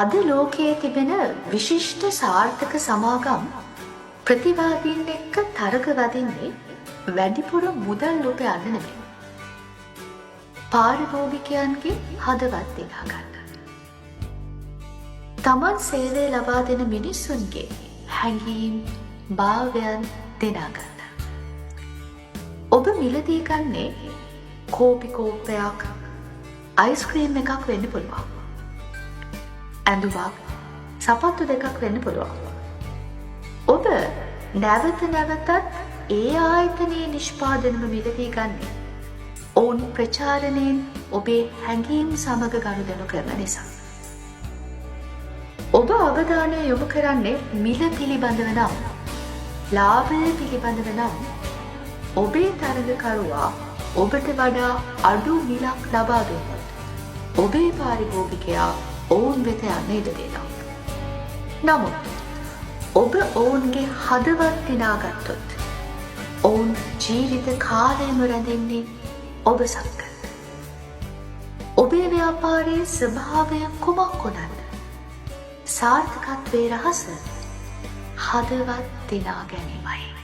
අද ලෝකයේ තිබෙන විශිෂ්ට සාර්ථක සමාගම් ප්‍රතිවාදීන් එක්ක තරග වදින්නේ වැඩිපුර මුදල් උපයන්න නෙමෙයි. පාරිභෝගිකයන්ගේ හදවත් දිනා ගන්න. තමන් සේවය ලබා දෙන මිනිස්සුන්ගේ හැඟීම්, භාවයන් දිනා ගන්න. ඔබ මිලදී ගන්නේ කෝපි කෝප්පයක්, අයිස්ක්‍රීම් එකක් වෙන්න පුළුවන්. ඇඳුමක්, සපත්තු දෙකක් වෙන්න පුළුවන්. ඔබ නැවත නැවතත් ඒ ආයතනයේ නිෂ්පාදනම මිලදී ගන්නේ ඔවුන් ප්‍රචාරණයෙන් ඔබේ හැඟීම් සමග ගනුදෙනු කරන නිසා. ඔබ අවධානය යොමු කරන්නේ මිල පිළිබඳව නම්, ලාභය පිළිබඳව නම්, ඔබේ තරඟකරුවා ඔබට වඩා අඩු මිලක් ලබා දුන්නොත් ඔබේ පාරිභෝගිකයා ඔවුන් වෙත යන්න ඉඩ දෙනවා. නමුත් ඔබ ඔවුන්ගේ හදවත් දිනාගත්තොත් ඔවුන් ජීවිත කාලයම රැඳෙන්නේ ඔබ සමග. ඔබේ ව්‍යාපාරයේ ස්වභාවය කුමක් වුණත් සාර්ථකත්වයේ රහස හදවත් දිනා ගැනීමයි.